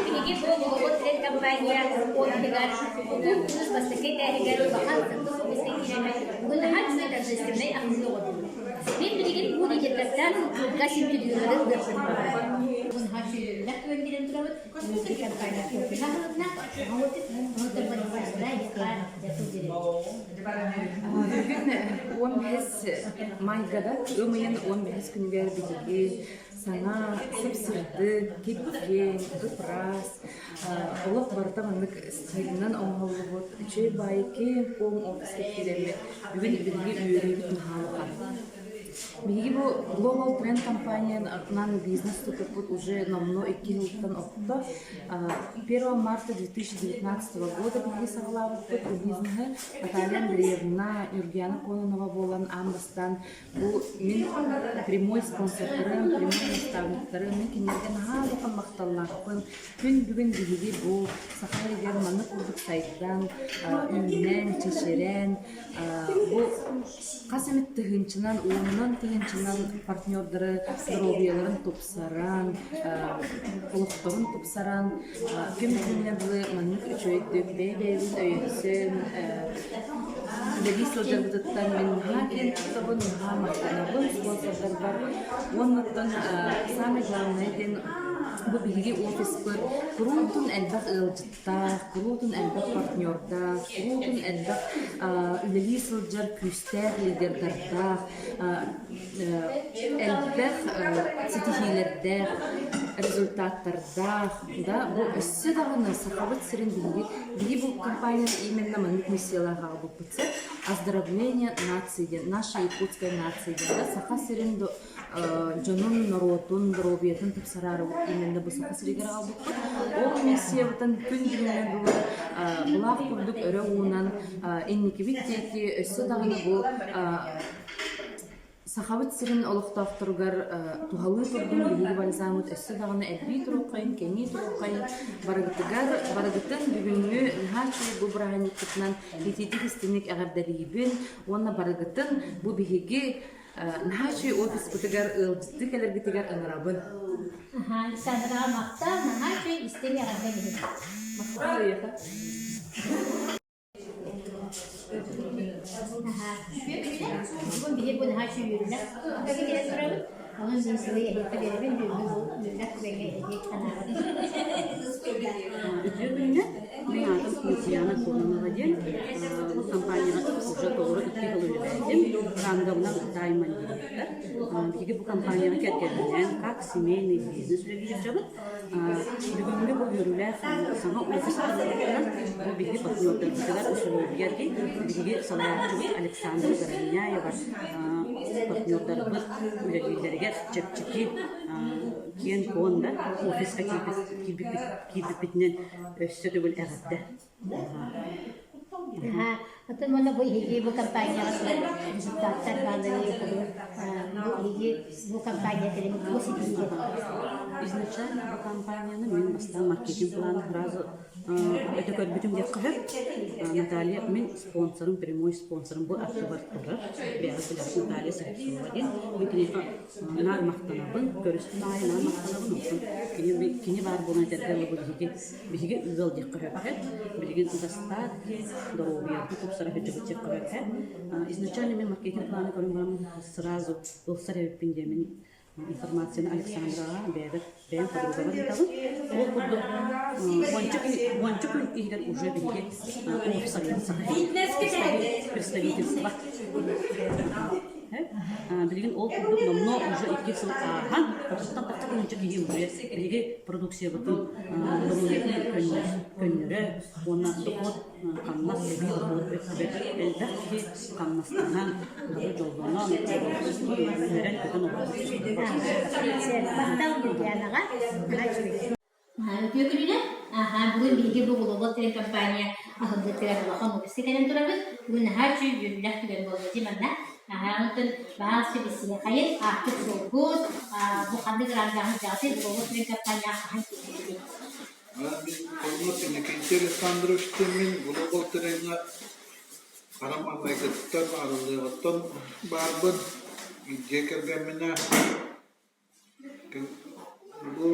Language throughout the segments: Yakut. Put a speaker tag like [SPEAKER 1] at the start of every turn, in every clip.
[SPEAKER 1] Биһиги бу Голубой Трен компания офиһыгар улуу кыыс бастакы этээһигэр улахан сырдык офиска киирэммит бүгүн наһаа үчүгэй торжественнай аһыллыы оҥордубут. Мин билигин бу лидердэртэн кылгас интервьюлары ылыахпын баҕарабын. Бу наһаа үчүгэй түгэн киирэн турабыт. Биһиги компания офиһа аһылынна.
[SPEAKER 2] Бүгүн 15 майгада ыам ыйын 15 күнүгэр биһиги саҥа сып-сырдык, кип-киэҥ, ып-ыраас, олох барыта маннык стилинэн оҥоһуллубут үчүгэй баайы киэҥ-куоҥ офиска киирэммит бүгүн биһиги үөрүүбүт наһаа улахан. Биһиги бу Global Trend компаниянан бизнес туппуппут уже номнуо икки сылтан орто. 1 марта 2019 года биһиги саҕалаабыппыт бу бизнеһы Наталья Андреевна, Нюргияна Кононова буолан аан бастаан бу мин прямой спонсордарым, прямой наставниктарым, мин кинилэргэ наһаа улахан махталлаахпын. Күн бүгүн биһиги бу саха сиригэр маннык курдук сайдан, үүнэн, чэчирэн, бу хас эмит тыһыынчанан, уонунан тыһыынчанан партнердары доруобуйаларын тупсаран, олохторун тупсаран, күн күҥҥэ дылы маннык үчүгэйдик бэйэ-бэйэбин өйөнсөн үлэлии сылдьарбытыттан мин наһаа киэн туттабын, наһаа махтанабын спонсордарбар. Уонна самое главное диэн бу биһиги офиспыт куруутун элбэх ыалдьыттаах, куруутун элбэх партнердаах, куруутун элбэх үлэлии сылдьар күүстээх лидердардаах, элбэх ситиһиилэрдээх, результаттардаах да бу өссө даҕаны Сахабыт сирин биһиги биһиги бу компанияны именно маннык миссиялаах аҕалбыппыт оздоровление нации диэн наша якутская нация диэн да Саха сирин дьонун, норуотун, доруобуйатын тупсараары именно бу Саха сиригэр аҕалбыппыт. Ол миссиябытын күн бүгүҥҥэ дылы былаах курдук өрө уунан инникибит диэки өссө даҕаны бу Сахабыт сирин олохтоохторугар туһалыы турдун биһиги бальзаммыт өссө даҕаны элбии туруоххайын, кэҥии туруоххайын барыгытыгар, барыгытын бүгүҥҥү наһаа үчүгэй бу бырааһынньыкпытынан итиитик-истиҥник эҕэрдэлиибин уонна барыгытын бу биһиги наһаа үчүгэй офиспытыгар ыалдьыттыы кэлэргитигэр ыҥырабын.
[SPEAKER 1] Александраҕа махтал, наһаа үчүгэй истиҥ эҕэрдэ иһин.
[SPEAKER 2] Махтал эйиэхэ.
[SPEAKER 1] Наһаа үчүгэй күнүнэн, бүгүн биһи бу наһаа үчүгэй үөрүүлээх күҥҥэ кэлэн турабыт. Онон мин сылы эһиэхэ биэрэбин, бүгүҥҥү бу үөрүүлээх түгэҥҥэ эһиги санааҕыт.
[SPEAKER 3] Үтүө күнүнэн, мин аатым Татьяна Кононова диэн. Бу компанияҕа уже толору икки сыл үлэлээтим. Рангабынан Даймонд директор. Биһиги бу компанияны кэргэнинэн как семейный бизнес үлэлии сылдьабыт. Бүгүҥҥү бу үөрүүлээх саҥа офис арыллыбытынан бу биһиги партнердарбытыгар усулуобуйа дии биһиги салайааччыбыт Александра Заровняева партнердарбыт үлэлииллэригэр чэпчэки киэҥ-куоҥ да офиска киирбиппитинэн өссө төгүл эҕэрдэ.
[SPEAKER 1] Атын уонна бу эһиги бу компанияҕа результаттар баалларын бу эһиги бу компания кэлин тугу ситиһиигэ
[SPEAKER 3] Изначально бу компанияны мин бастаан маркетинг планы сразу өтө көрбүтүм диэххэ сөп. Наталья мин спонсорым, прямой спонсорым бу аттыбар турар. Бэйэҕит билэҕит Наталья Слепцова диэн. Мин киниэхэ наар махтанабын, көрүстүм аайы наар махтанабын. Онтон кини, кини баар буолан этэргэ дылы биһиги Биһиги ыал диэххэ сөп Билигин достатки, доруобуйабытын тупсара сылдьыбыт диэххэ сөп Изначально мен маркетинг планы көрөн баран сразу ылсар эбиппин диэмин информацияны Александраҕа бэйэбэр бэйэм подругабар ыытабын. Ол курдук уонча күн уонча күн иһигэр уже биһиги офис арыйан представительство Билигин ол курдук номнуо уже икки сыл ааһан, отуттан тахса тыһыынча киһи уже биһиги продукциябытын доруобуйатын көннөрө уонна дохуот хамнас эбии дохуот өттүгэр элбэх киһи хамнастанан, бары дьоллонон, үөрэн-көтөн олорбут.
[SPEAKER 1] Махтал Ньургуянаҕа. Үтүө күнүнэн! Аһаа, бүгүн биһиги бу Глобал телекомпания аһыллыытыгар улахан офиска кэлэн турабыт. Бүгүн наһаа үчүгэй үөрүүлээх түгэн буолла дии манна. Аһаа, онтон баҕар билсиэхэйин, ааккыт суолгут, бу ханнык рангаҕын дьаҕытый Глобал телекомпанияҕа хаһан киирбиккитий?
[SPEAKER 4] Мин Кормот Иннокентий Александрович диэммин Глобал Треҥҥэ хара маҥнайгыттан арыллыаҕыттан баарбын. Дьиэ кэргэмминэ Бу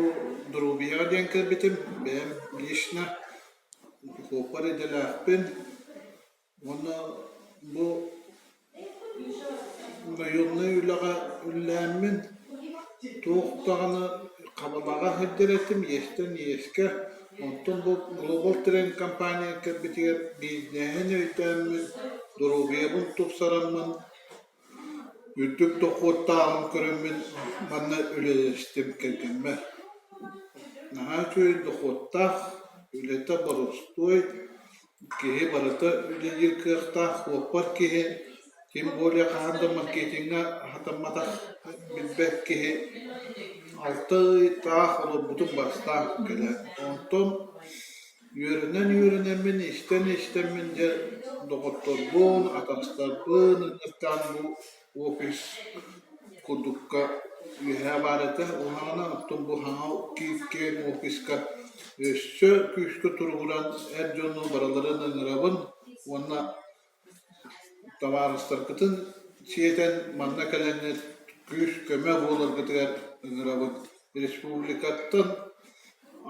[SPEAKER 4] доруобуйаҕа диэн кэлбитим, бэйэм лично суоппар идэлээхпин уонна бу наемнай үлэҕэ үлэлээммин туох даҕаны хабалаҕа сылдьар этим иэстэн иэскэ. Онтон бу Global Trend компания кэлбитигэр бизнеһин өйдөөммүн, доруобуйабын тупсараммын, үрдүк дохуоттааҕын көрөммүн манна үлэлэстим кэргэммэр. Наһаа үчүгэй дохуоттаах, үлэтэ боростуой, киһи барыта үлэлиир кыахтаах, суоппар киһи, тем более хаһан да маркетиҥҥа хатамматах билбэт киһи 6 ыйдаах олорбутум бастаан кэлэн. Онтон үөрэнэн-үөрэнэммин, истэн-истэммин дьэ доҕотторбун, атастарбын ыҥыртаан бу офис курдукка үөһээ баар этэ. Уһаҕана оттон бу хаҥа киэҥ офиска өссө күүскэ туругуран эр дьону барыларын ыҥырабын уонна табаарыстаргытын сиэтэн манна кэлэҥҥит күүс-көмө буоларгытыгар ыҥырабын. Республикаттан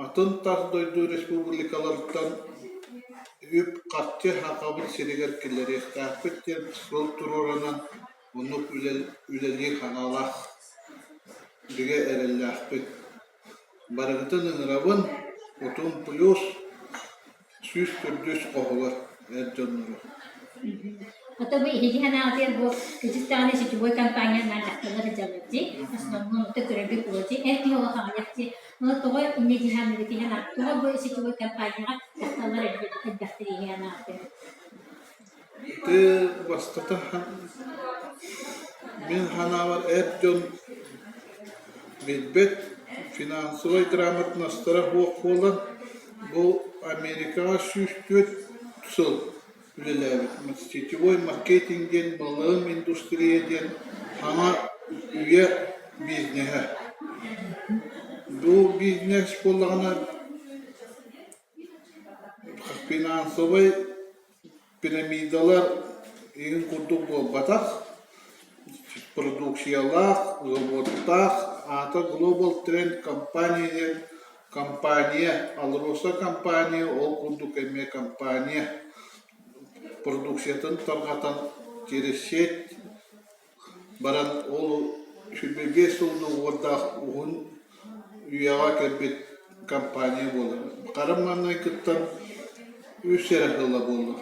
[SPEAKER 4] атын тас дойду республикаларыттан үп-харчы Сахабыт сиригэр киллэриэхтээхпит диэн сыл туруоранан оннук үлэлиир санаалаах бигэ эрэллээхпит. Барыгытын ыҥырабын, утум плюс 104 хоһугар эр дьоннору.
[SPEAKER 1] Ото бу иһиги санаатыгар бу кычыс даҕаны сетевой компаниянан дьахталлар сылдьаллар дии. Основном ото көрөргө буолуо эр киһи олох аҕыйах дии. Ону тоҕо инньэ дии саныыбыт иһэн тоҕо бу сетевой компанияҕа дьахталлар элбэхтэр иһи санаатыгар.
[SPEAKER 4] Ити бастакы мин санаабар эр дьон билбэт финансовай грамотностара суох буолан бу Америкаҕа 104 сыл үлэлээбит сетевой маркетинг диэн малым индустрия диэн саҥа үйэ бизнеһэ. Бу бизнес буоллаҕына финансовай пирамидалар игин курдук буолбатах, продукциялаах, заводтаах, аата Global Trend компания диэн компания, АЛРОСА компания, ол курдук эмиэ компания продукциятын тарҕатан через сеть баран ол 25 сыл доҕуордаах уһун үйэҕэ кэлбит компания буолар. Хара маҥнайгыттан үс эрэ сыла буолла.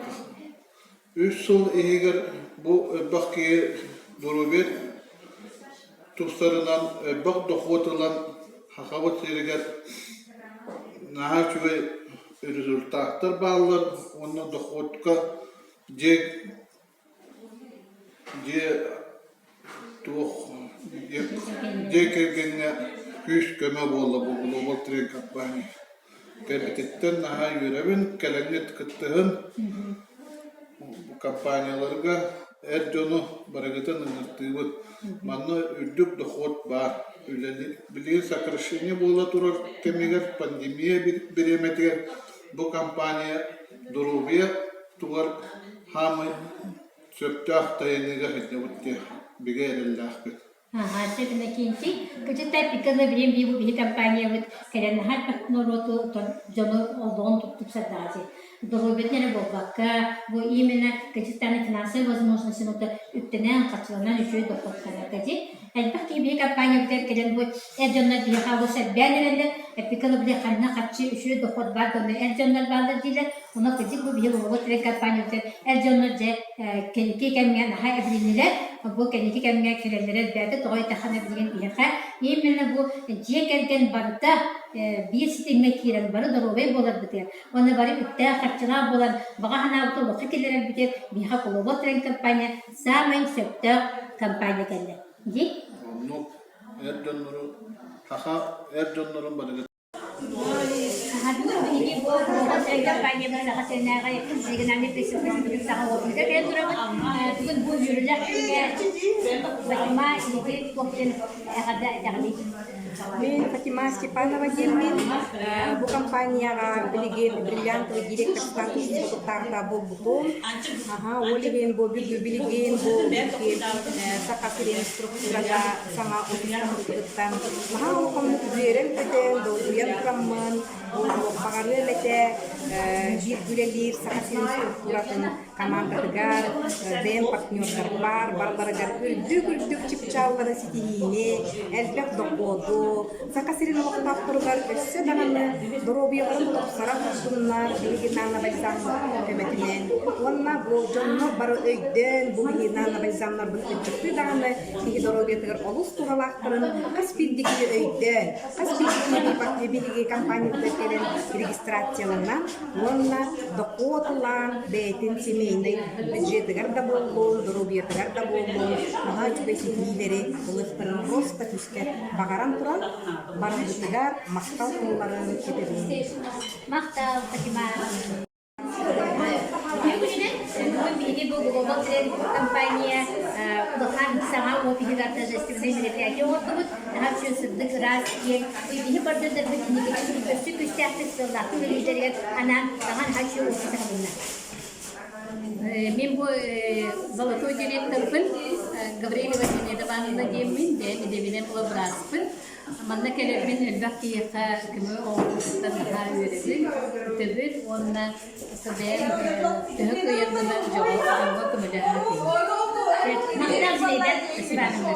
[SPEAKER 4] Үс сыл иһигэр бу элбэх киһи доруобуйа тустарынан элбэх дохуот ылан Сахабыт сиригэр наһаа үчүгэй результаттар бааллар уонна дохуотка дьиэ Дьиэ туох дьиэ кэргэҥҥэ күүс-көмө буолла бу Global Trade компания. Кэлбититтэн наһаа үөрэбин, кэлэҥҥит кыттыһын компанияларга эр дьону барыгытын ыҥыртыыбыт. Манна үрдүк дохуот баар. Үлэни билигин сокращение буола турар кэмигэр пандемия бириэмэтигэр бу компания доруобуйа тугар хаамай сөптөөх тайаныыга сылдьабыт диэн бигэ эрэллээхпит.
[SPEAKER 1] Аха, Иннокентий, кычытай пиккана билим бии бу биһи компаниябыт кэлэн наһаа элбэх норуоту дьону олоҕун тупсардаҕа доруобуйатын эрэ буолбакка, бу именно кычыттааны финансовой возможностин үптэнэн, харчыланан үчүгэй дохуоттанарга дии. Элбэх киһи биһи компаниябытыгар кэлэн бу эр дьоннор биһиэхэ олус элбээн эрэллэр, эппиккэ били ханна харчы үчүгэй дохуот баар да эр дьоннор бааллар дииллэр. Онон кырдьык бу биһи Лугугут диэн компаниябытыгар эр дьоннор дьэ кэнники кэмҥэ наһаа эбилиннилэр. Бу кэнники кэмҥэ кэлэллэрэ элбээтэ. Тоҕо диэтэххинэ билигин биһиэхэ именно бу дьиэ кэргэн барыта биир ситимҥэ киирэн бары доруобай буоларбытыгар уонна бары үптээх-харчылаах буолан баҕа санаабытын олоххо киллэрэрбитигэр биһиэхэ Лугугут диэн компания саамай сөптөөх компания кэллэ. Дии?
[SPEAKER 4] Оннук эр дьоннору саха эр дьоннорун барыгыт
[SPEAKER 1] Бүгүн биһиги бу компаниябыт Саха сиринээҕи региональный представительствотын саҥа офиһыгар кэлэн турабыт. Бүгүн бу үөрүүлээх күҥҥэ Фатима эһиги туох диэн эҕэрдэ этэҕиний?
[SPEAKER 2] Мин Фатима Степанова диэммин. Бу компанияҕа билигин бриллиантовый директор статусын сотуктаарта буолбутум. Аха, ол иһин бу билигин бу Саха сирин структурата саҥа офистаммытыттан наһаа улаханнык үөрэн-көтөн, долгуйан.
[SPEAKER 5] Долгуйан тураммын, бу баҕарыам этэ биир үлэлиир Саха сирин структуратын командатыгар, бэйэм партнердарбар, барыларыгар үрдүк-үрдүк чыпчааллары ситиһиини, элбэх дохуоту, Саха сирин олохтоохторугар өссө даҕаны доруобуйаларын тупсара турдуннар биһиги Нанна Бальзамова көмөтүнэн уонна бу дьоннор бары өйдөөн бу биһиги Нанна Бальзамнарбын ыччаттыы даҕаны киһи доруобуйатыгар олус туһалаахтарын хас биирдии киһи өйдөөн, хас биирдии киһи биһиги компаниябытыгар кэлэн регистрацияланан уонна дохуот ылан бэйэтин семейнай бюджетыгар да буоллун, доруобуйатыгар да буоллун наһаа үчүгэй ситиһиилэри ылыахтарын просто күүскэ баҕаран туран барыбытыгар махтал тылларын этэбин.
[SPEAKER 1] Махтал, Фатима. Үтүө күнүнэн! Бүгүн биһиги бу Global Trend компания улахан саҥа офиһыгар торжественнай мероприятие оҥордубут. Наһаа үчүгэй сырдык, ыраас, киэҥ. Биһи партнердарбыт инникитин өссө күүстээхтик сыаллаахтык үлэлииллэригэр анаан саҥа наһаа үчүгэй офис аһылынна.
[SPEAKER 6] Мин бу золотой директорбын Гаврилова Зинаида Ивановна диэммин, бэйэм идэбинэн бырааспын. Манна кэлэрбин элбэх киһиэхэ көмө оҥорбутуттан наһаа үөрэбин, үтөбүн уонна бэйэм төһө кыайарбынан дьоҥҥо көмөлөһөн
[SPEAKER 1] Махтал Зинаида Ивановна.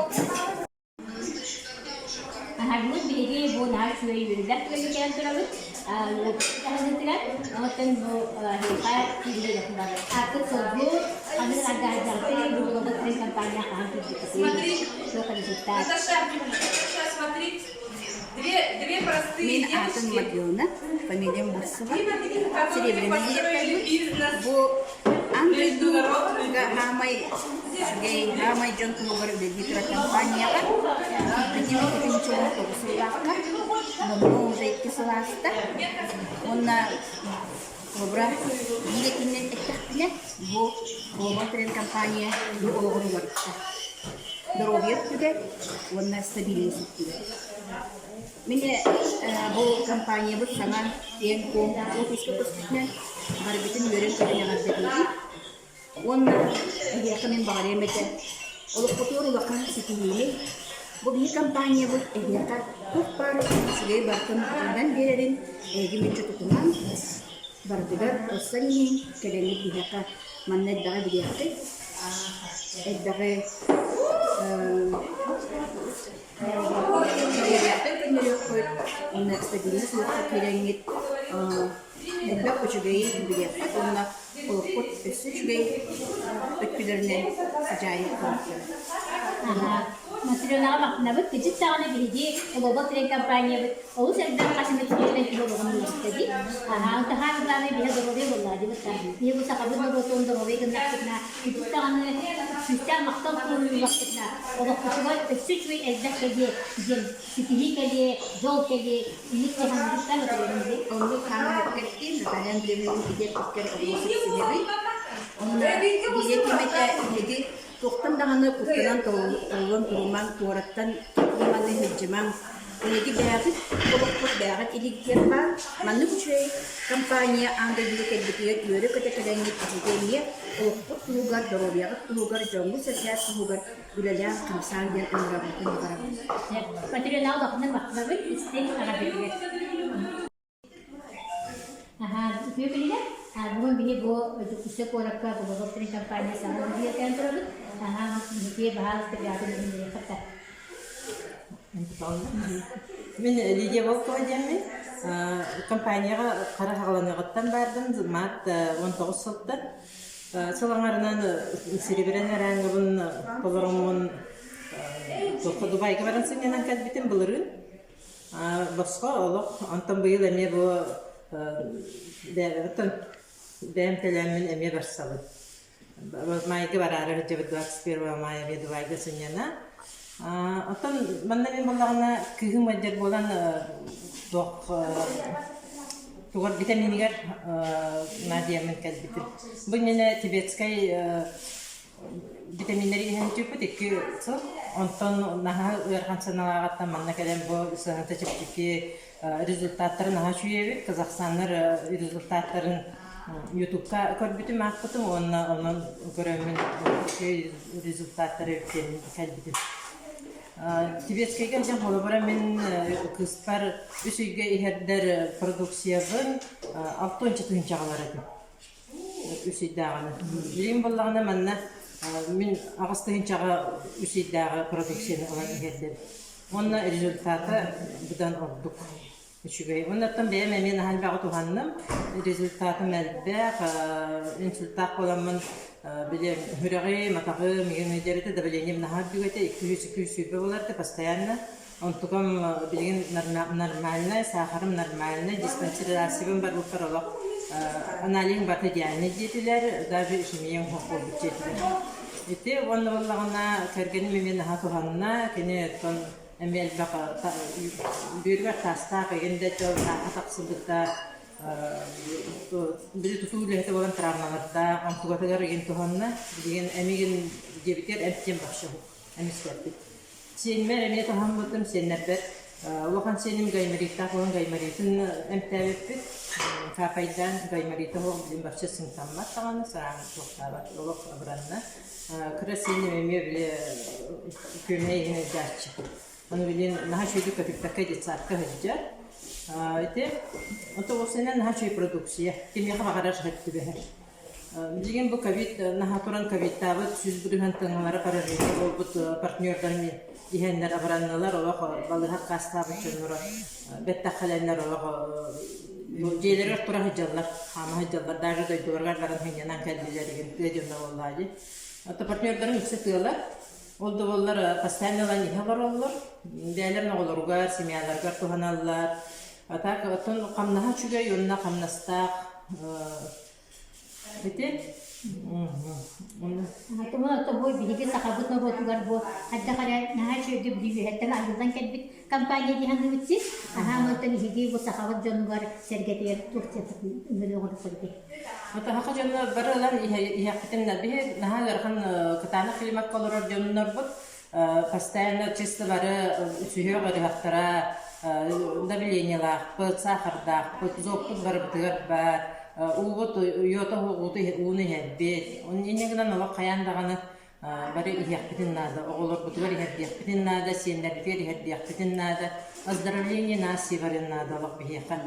[SPEAKER 1] Аһарбыт биһиги бу наһаа үчүгэй үөрүүлээх түгэҥҥэ кэлэн турабыт. Таһыныытыгар оттон бу эһиэхэ ааккыт суолбут, ханнык ардаардахтый, бу Global Trend компания хаһан киирбиккитий, туох результат?
[SPEAKER 7] Мин аатым Матрена, фамилиям Бурцева, Серебряный директорбыт. Бу аан дойдуга хаамай үчүгэй, хаамай дьон туһугар үлэлии турар компанияҕа киирбитим 2019 сыллаахха, номнуо уже икки сыл ааста. Уонна Кобра биир этинэн эттэхпинэ, бу Global Trend компания бу олоҕун уларытта. Доруобуйа өттүгэр уонна стабильность өттүгэр. Мин бу компаниябыт саҥа киэҥ-куоҥ офиска көспүтүнэн барыбытын үөрэн-көтөн эҕэрдэлиибит. Уонна эһиэхэ мин баҕарыам этэ, олоххутугар улахан ситиһиини, бу биһи компаниябыт эһиэхэ туох баар үчүгэй барытын оҥорон биэрэрин эһиги мүччү тутумаҥ, барытыгар ылсан иһиҥ, кэлэҥҥит биһиэхэ манна элбэҕи билиэххит, элбэҕи үөрүйэхтэн көннөрүөххүт уонна стабильность олоххо киирэҥҥит элбэх үчүгэйи билиэххит уонна олоххут өссө үчүгэй өттүлэринэн сыдьаайык туруохтара.
[SPEAKER 1] Матрёнаҕа махтанабыт. Кыдьык даҕаны биһиги Global Trend компаниябыт олус элбэх хас эмэ киһиттэн киһи олоҕун уларытта дии. Онтон главное биһи доруобуйа буоллаҕа дии бытта. Биһи бу сахабыт норуотун доруобуйа гыннахпытына, кыдьык даҕаны күүстээх махтал тылын ыллахпытына, олохпутугар өссө үчүгэй элбэх кэлиэ диэн ситиһии кэлиэ, дьол кэлиэ, инник дьаһаннарыттан өтөрөммүт.
[SPEAKER 7] Оннук хааман эппэттиин Наталья Андреевна идиэппиккэр олус ситиһэбин. Онно биирэ ким этэ биһиги туохтан даҕаны куттанан толлон турумаҥ, туораттан манны сылдьымаҥ. Эһиги бэйэҕит олохпут бэйэҕит илиигитигэр баар. Маннык үчүгэй компания аан дойдуга кэлбитигэр үөрэ-көтө кэлэҥҥит эһиги эмиэ олохпут туһугар, доруобуйаҕыт туһугар, дьоҥҥут-сэргэҕит туһугар үлэлээн, хамсаан диэн ыҥырабытын баҕарабын.
[SPEAKER 1] Матрена улаханнык махтанабыт истиҥ эҕэрдэтигэр. Аһаа, үтүө күнүнэн. Бүгүн биһи бу Дьокуускай куоракка Бухгалтерия компания саҥа үлэлээн турабыт. Аһаа, биһиги баһаалыста бэйэҕитин билиһиннэриэххит да.
[SPEAKER 2] Мин Лидия Волкова диэммин. Компанияҕа хара хаҕаланыаҕыттан бардым. Март 19 сылтан. Сыл аҥарынан серебряный рангабын толороммун туохха Дубайга баран сынньанан кэлбитим былырыын. Босхо олох онтон быйыл эмиэ бу бэйэм төлөөммүн эмиэ барсабын. Майга бараары сылдьабыт 21 мая эмиэ Дубайга сынньана. Оттон манна мин буоллаҕына кыыһым ыалдьар буолан туох тугар витаминигэр наадыйаммын кэлбитим. Бу иннинэ тибетскай витаминнэри иһэн түппүт икки сыл. Онтон наһаа ыарахан санаалааҕыттан манна кэлэн бу сыаната чэпчэки результаттары наһаа үчүгэй эбит. Казахстаннар результаттарын Ютубка көрбүтүм, аахпытым уонна онон көрөммүн үчүгэй результаттары үктэнэн кэлбитим.
[SPEAKER 8] Тибетскэйгэ дьэ холобура мин кыыспар үс ыйга иһэрдэр продукциябын алтыанча тыһыынчаҕалар этим. Үс ыйдааҕыны. Билигин буоллаҕына манна мин аҕыс тыһыынчаҕа үс ыйдааҕы продукцияны ылан иһэрдим. Уонна результата быдан ордук. Үчүгэй. Оннуттан бэйэм эмиэ наһаа элбэҕи туһанным. Результатым элбэх. Инсультаах буоламмын били сүрэҕим, атаҕым игин ыйдьар этэ, давлением наһаа үрдүк этэ, 200-220 буолар этэ постоянно. Онтукам билигин нормальнай, саахарым нормальнай, диспансеризациябын барбыппар олох аналиһым барыта идеальный диэтилэр, даже ишемиям суох буолбут диэтилэр. Ити уонна буоллаҕына кэргэним эмиэ наһаа туһанна, кини оттон эмиэ элбэх бүөрүгэр таастаах игин да тааһа тахсыбыта били тутуу үлэһитэ буолан травмалардаах онтугатыгар игин туһанна билигин эмигин диэбитигэр эмтиэн бахша эмискэппит сиэнмэр эмиэ туһаммытым сиэннэрбэр улахан сиэним гаймориттаах буолан гайморитын эмтээбиппит капайдаан гайморита суох билин вообще сыҥтаммат даҕаны сараан туохтаабат олох абыранна Кыра сиэним эмиэ били күөмэй иһин ыйдааччы. Ону билин наһаа үчүгэйдик көтүппэккэ детсадка сылдьар. Ити отобусынан наһаа үчүгэй продукция. Кимиэхэ баҕарар сөп түбэһэр. Билигин бу ковид наһаа туран ковидтаабыт 100% тыҥалара поражение буолбут партнердарым иһэннэр абыраннылар, олох балыыһа аккаастаабыт дьонноро бэттэххэлэннэр олох дьиэлэригэр тура сылдьаллар, хаама сылдьаллар, даже дойдуларыгар баран сынньанан кэллилэр игин тыа дьоно буоллаа дии. Ото партнердарым үксэ тыалар. Ол да буоллар постоянно ылан иһэ олороллор. Бэйэлэрин оҕолоругар, семьяларыгар туһаналлар. А так оттон хамнаһа үчүгэй уонна хамнастаах Ити
[SPEAKER 1] Ото бу биһиги сахабыт норуотугар бу хайдах эрэ наһаа үчүгэйдик били үөһэттэн айыллан кэлбит компания дии саныыбыт син. Аһаа онтон биһиги бу сахабыт дьонугар сэргэтигэр туох диэн ыҥырыы
[SPEAKER 8] Ото саха дьоно бары ылан иһэхпитин биһи наһаа ыарахан кытаанах климакка олорор дьоннорбут Постоянно чисто бары сүһүөх ыарыһахтара давлениелаахпыт, сахардаахпыт, зобпут барыбытыгар баар, уубут уйуота ууну иһэрбит. Инньэ гынан олох хайаан даҕаны бары иһиэхпитин наада, оҕолорбутугар иһэрдиэхпитин наада, сиэннэрбитигэр иһэрдиэхпитин наада, оздоровление нации барыан наада олох биһиэхэ.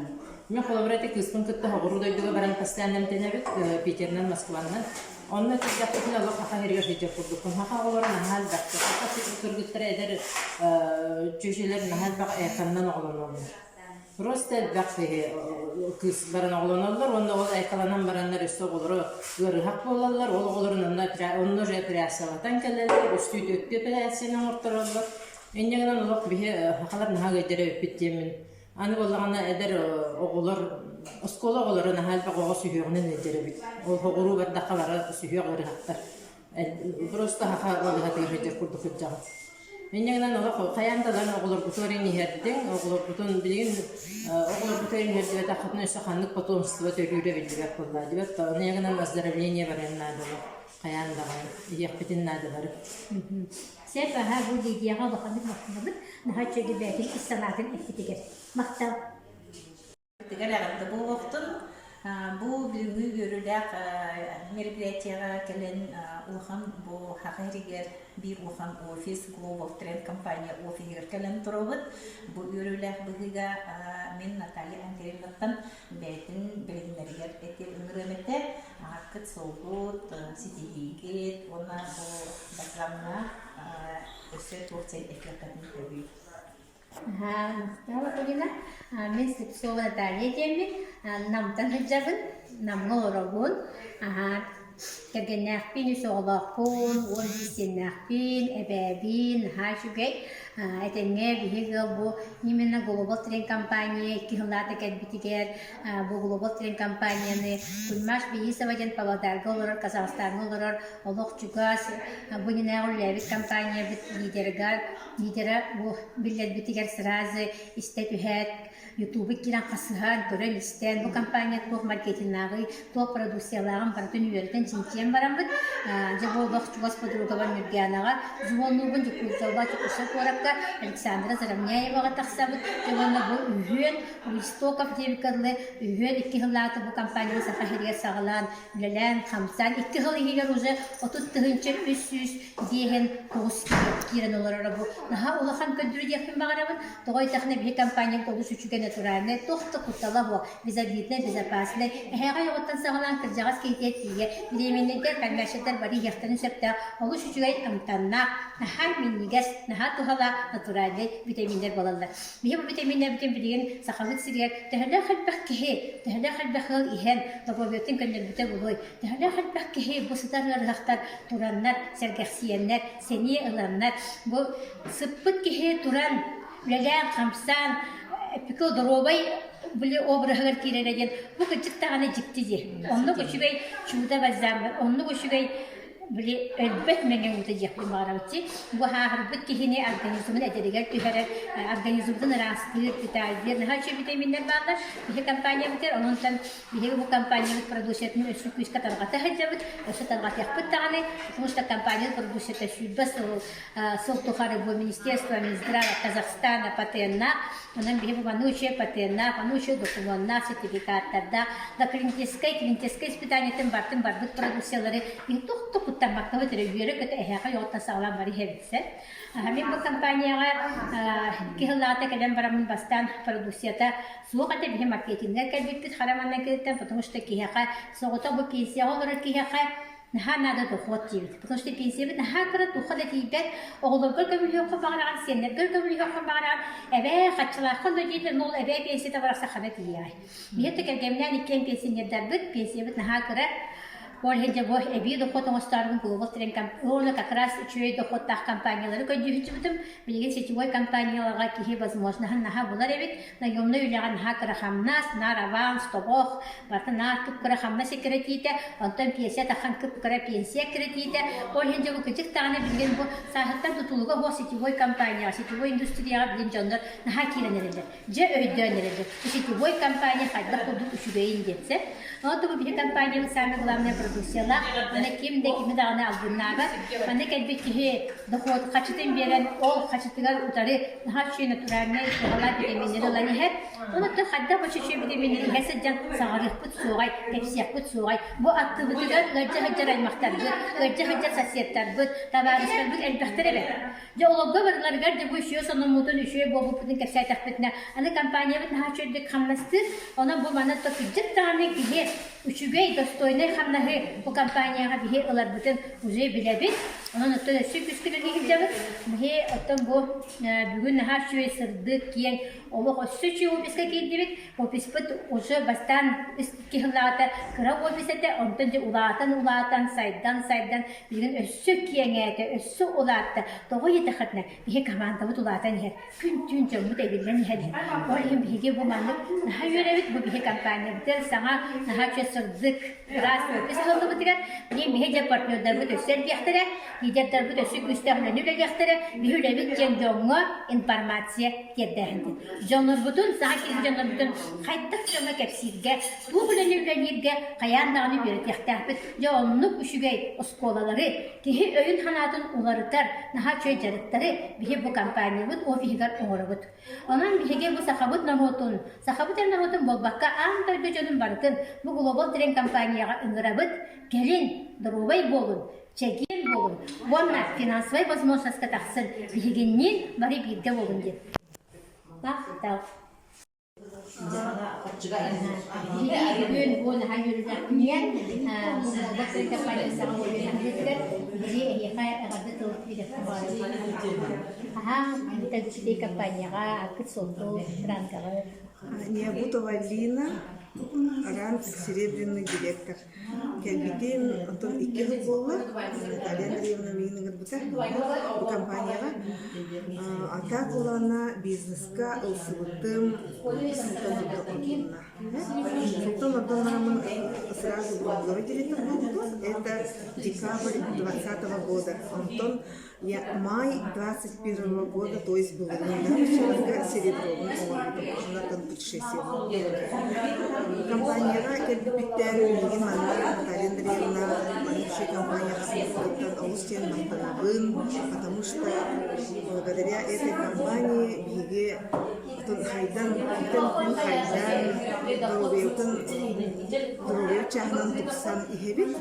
[SPEAKER 8] Мин холобура ити кыыспын кытта соҕуруу дойдуга баран постоянно эмтэнэбит, Питерынан, Москванан. Онно киирдэхпитинэ олох саха сиригэр сылдьар курдукпун. Саха оҕолоро наһаа элбэхтэр. Саха сирин кыргыттара эдэр чүөчэлэр наһаа элбэх экранынан оҕолоноллор. Просто элбэх киһи кыыс баран оҕолоноллор уонна ол экаланан бараннар өссө оҕолоро ыарыһах буолаллар. Ол оҕолорун онно онно уже операциялатан кэлэллэр, үстүү түөртүү операцияны оҥортороллор. Инньэ гынан олох биһи сахалар наһаа ыйдара эбиппит диэммин Аны буоллаҕына эдэр оҕолор, оскуола оҕолоро наһаа элбэх оҕо сүһүөҕүнэн ыалдьар эбит. Ол соҕуруу бардахха бары сүһүөх ыарыһахтар. Просто саха балыыһатыгар сылдьар курдук сылдьаҕын. Инньэ гынан олох хайаан да ылан оҕолорбутугар иҥиһэрдиҥ, оҕолорбутун билигин оҕолорбутугар иҥиһэрдибэтэххитинэ өссө ханнык потомство төрүүрэ биллибэт буоллаа дибэт. Инньэ гынан оздоровление барыан наада олох хайаан даҕаны иһиэхпитин наада бары.
[SPEAKER 1] Сөп, аһа, бу Лидияҕа улаханнык махтанабыт. Наһаа үчүгэй бэйэтин ис санаатын эппитигэр. Махтал.
[SPEAKER 9] Тигэр эҕэрдэ буолуохтун. Бу бүгүҥҥү үөрүүлээх мероприятиеҕа кэлэн улахан бу Саха сиригэр биир улахан офис Global Trend компания офиһыгар кэлэн турабыт. Бу үөрүүлээх быһыыга мин Наталья Андреевнаттан бэйэтин билиһиннэригэр этиэм ыҥырыам этэ. Ааккыт-суолгут, ситиһиигит уонна бу бакрамҥа өссө туох диэн этиэххитин сөбүй?
[SPEAKER 1] Махтал, Акулина. Мин Слепцова Наталья диэммин. Намтан сылдьабын, Намҥа олоробун. Кэргэннээхпин, үс оҕолоохпун, 11 сиэннээхпин, эбээбин, наһаа үчүгэй. Этэҥҥэ биһиги ыал бу именно Global Trend компания икки сыллаата кэлбитигэр бу Global Trend компанияны Кульмаш Беисова диэн Павлодарга олорор, Казахстаҥҥа олорор олох чугас бу иннинээҕи үлэлээбит компаниябыт лидерыгар лидера бу биллэрбитигэр сразу истэ түһээт Ютубу киирэн хасыһан, көрөн-истэн, бу компания туох маркетиннааҕый, туох продукциялааҕын барытын үөрэтэн, чинчийэн бараммыт, дьэ бу олох чугас подругабар Нюргянаҕа звоннуубун Дьокуускайга Дьокуускай куоракка. Михайловка, Александра Заровняеваҕа тахсабыт. Дьэ уонна бу үһүөн у истоков диэбиккэ дылы үһүөн икки сыллаата бу компанияны Саха сиригэр саҕалаан үлэлээн хамсаан икки сыл иһигэр уже 30 300 диэһин тоҕус киирэн олороро бу наһаа улахан көрдөрүү диэхпин баҕарабын. Тоҕо диэтэххинэ биһи компаниябыт олус үчүгэй натуральнай, туох да куттала суох, безобиднай, безопасный. Эһээҕэй оҕоттон саҕалаан кырдьаҕас киһитигэр тиийэ беременнэйдэр, кормящайдар бары иһиэхтэрин сөптөөх олус үчүгэй амтаннаах, наһаа минньигэс, наһаа туһалаах натуральнай витаминнэр буолаллар. Биһи бу витаминнэрбитин билигин Сахабыт сиригэр төһөлөөх элбэх киһи, төһөлөөх элбэх ыал иһэн доруобуйатын көннөрбүтэ буолуой? Төһөлөөх элбэх киһи бу сытар ыарыһахтар тураннар, сэргэхсийэннэр, сэниэ ыланнар, бу сыппыт киһи туран, үлэлээн-хамсаан, эппикэ доруобай били обраһыгар киирэрэ диэн бу кырдьык даҕаны дьикти дии. Оннук үчүгэй чудо бальзаммар, оннук үчүгэй били өлбөт мэҥэ уута диэхпин баҕарабыт дии. Бу ааһырбыт киһини организмын эдэригэр түһэрэр, организмын ыраастыыр, питайдыыр наһаа үчүгэй витаминнэр бааллар. Биһи компаниябытыгар онон биһиги бу компаниябыт продукциятын өссө күүскэ тарҕата сылдьабыт, өссө тарҕатыахпыт даҕаны, потому что компания продукцията 20 сыл сыл тухары бу Министерство Минздрава Казахстана патеннаах, онон биһи бу маннык үчүгэй патеннаах, ону үчүгэй докумуоннаах, сертификаттардаах, да клиническай, клиническай испытаниетын бартын барбыт продукциялары биһи туох да куттаммаккабыт эрэ үөрэ-көтө эһээхэ йоҕуттан саҕалаан бары иһэбит Мин бу компанияҕа икки сыллааҕыта кэлэн бараммын бастаан продукцията суох этэ биһи маркетиҥҥа кэлбиппит хара манна кириттэн потому что киһиэхэ соҕотох бу пенсияҕа олорор киһиэхэ наһаа наада дохуот диибит. Потому что пенсиябыт наһаа кыра туохха да тиийбэт. Оҕолоргор көмөлөһүөххүн баҕараҕын, сиэннэргэр көмөлөһүөххүн баҕараҕын. Эбээ, хаччылааххын да дииллэр, но ол эбээ пенсията барахсан хана тиийиэҕэй. Биһиги да кэргэмнээн иккиэн пенсионердарбыт, пенсиябыт наһаа кыра. Ол иһин дьэ бу эбии дохуот оҥостоорбун Global Trend уонна как раз үчүгэй дохуоттаах компаниялары көрдүүһүччүбүтүм. Билигин сетевой компанияларга киһи возможноһын наһаа булар эбит. Наемнай үлэҕэ наһаа кыра хамнас, наар аванс, тобох, барыта наар кып-кыра хамнас эккирэтиитэ, онтон пенсия таххан кып-кыра пенсия эккирэтиитэ. Ол иһин дьэ бу кырдьык даҕаны билигин бу сааһыттан тутулуга суох сетевой компанияҕа, сетевой индустрияҕа билигин дьоннор наһаа киирэн эрэллэр. Дьэ өйдөөн эрэллэр. Сетевой компания хайдах курдук үчүгэйин диэтсэ. Онон бу биһи компаниябыт самое главное продукциялаах. Манна ким да кими даҕаны албыннаабат. Манна кэлбит киһи дохуот хачытын биэрэн, ол хачытыгар утары наһаа үчүгэй натуральнай туһалаах витаминнэри ылан иһэр. Онон хайдах бу үчүгэй витаминнэри иһэ сылдьан саҥарыахпыт суоҕай, кэпсиэхпит суоҕай. Бу аттыбытыгар ыалдьа сылдьар аймахтарбыт, ыалдьа сылдьар соседтарбыт, табаарыстарбыт элбэхтэр эбээт. Дьэ олорго барыларыгар дьэ бу үчүгэй сонуммутун, үчүгэй буолбуппутун кэпсээтэхпитинэ, аны компаниябыт наһаа үчүгэйдик хамнастыыр. Онон бу манна кырдьык даҕаны киһи үчүгэй, достойнай хамнаһы бу компанияҕа биһи ыларбытын уже билэбит. Онон оттон өссө күүскэ үлэлии сылдьабыт. Биһи оттон бу бүгүн наһаа үчүгэй сырдык, киэҥ олох өссө үчүгэй офиска киирдибит. Офиспыт уже бастаан үс икки сыллааҕыта кыра офис этэ, онтон дьэ улаатан-улаатан, сайдан-сайдан билигин өссө киэҥээтэ, өссө улаатта. Тоҕо диэтэххитинэ, биһи командабыт улаатан иһэр. Күн-түүн дьоммут эбиллэн иһэр. Ол иһин биһиги бу маннык наһаа үөрэбит, бу биһи компаниябытыгар саҥа наһаа үчүгэй сырдык, ыраас офис аһыллыбытыгар билигин биһи дьэ партнердарбыт өссө элбиэхтэрэ, лидердарбыт өссө күүстээх үлэни үлэлиэхтэрэ, биһи үлэбит диэн дьоҥҥо информация тиэрдээһин диэн. Дьоннорбутун, саҥа киирбит дьоннорбутун хайдах дьоҥҥо кэпсииргэ, туох үлэни үлэлииргэ хайаан даҕаны үөрэтиэхтээхпит. Дьэ оннук үчүгэй оскуолалары, киһи өйүн-санаатын уларытар наһаа үчүгэй дьарыктары биһи бу компаниябыт офиһыгар оҥоробут. Онон биһиги бу сахабыт норуотун, сахабыт эрэ норуотун буолбакка, аан дойду дьонун барытын бу Global Trend компанияҕа ыҥырабыт. Кэлин, доруобай буолун, чэгиэн буолун уонна финансовай возможностька тахсын, биһигинниин бары бииргэ буолун диэн. Махтал. Биһиги бүгүн бу наһаа үөрүүлээхпинийэн бу буолбат компания саҥа үөрэнэрбитигэр биһиги эһиэхэ эҕэрдэ тыл этиэхпин баҕарабын. Аһаа, Антальчитей компанияҕа аккыт-суолгут, рангаҕыт.
[SPEAKER 10] Необутова Лина, ранг серебряный директор. Кэлбитим оттон икки сыл буолла. Наталья Андреевна миигин ыҥырбыта бу компанияҕа. А так буоллаҕына бизнеска ылсыбытым сылтан ордук ордунна. Сылтан ордон бараммын сразу бронзовый директор буолбутум. Это декабрь 20 года. Онтон Я май 21 года, то есть былырыын вечерга серебробун оҥорбутум. Оннортон путешествие Компанияҕа кэлбиппиттэн миигин манна Наталья Андреевна маннык компания хасыһыттан олус диэн махтанабын, потому что благодаря этой компании биһиги отон хайдан, күнтэн күн хайдан, доруобуйабытын доруобуйа чааһынан тупсан иһэбит.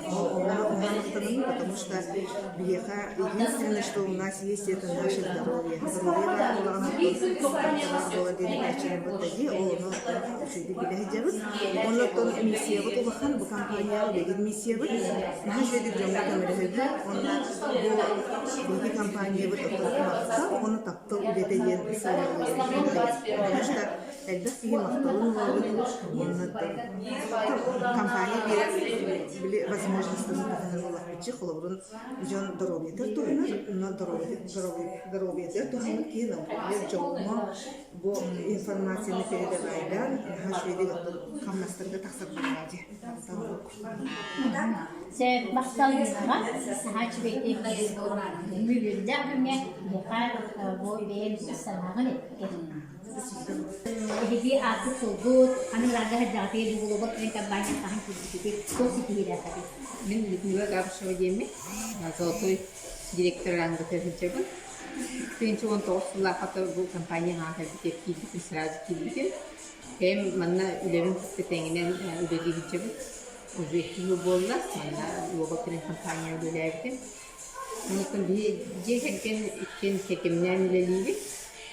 [SPEAKER 10] Онно махтанабын, потому что биһиэхэ единственное, что у нас есть, это наше здоровье. Здоровье баар буоллаҕына буола диэн этээччилэрбит дии, ол ону үчүгэйдик билэ сылдьабыт. Оннуттан миссиябыт улахан, бу компанияҕа үлэлиир миссиябыт. Наһаа үчүгэйдик дьоҥҥо көмөлөһөбүт. Уонна бу биһиги компаниябыт махтал уонна таптал үлэтэ диэн сыаналыыбыт. Потому что элбэх киһи махталын ылабыт уонна компания биэрэр били возможностарын туһанар буоллахпытчы холобурун дьон доруобуйатыгар туһанар, онно доруобуйатыгар туһаммыт киһи например дьоҥҥо бу информацияны передавайдаан наһаа үчүгэйдик оттон хамнастарга тахсар буоллаҕа дии.
[SPEAKER 1] Сөп, махтал Линаҕа. Наһаа үчүгэйдик үөрүүлээх күҥҥэ миэхэ бу бэйэм санааҕын эппиккин. Эһиги ааккыт-суолгут, ханнык ыраага сылдьаҕытый, Глобал Тренд компания хаһан киирбиккитий, туох ситиһиилээххитий?
[SPEAKER 11] Мин Людмила Габышева диэммин, золотой директор рангыта сылдьабын. 2019 сыллаахха бу компания хаһан кэлбитигэр киирбитим, сразу киирбитим. Кэм манна үлэбин кытта тэҥинэн үлэлии сылдьабын. Уже икки жыл буолла, манна Глобал Тренд компания үлэлээбитим. Онтон биһи дьиэ кэргэн иккиэн кэргэмнээн үлэлиибит.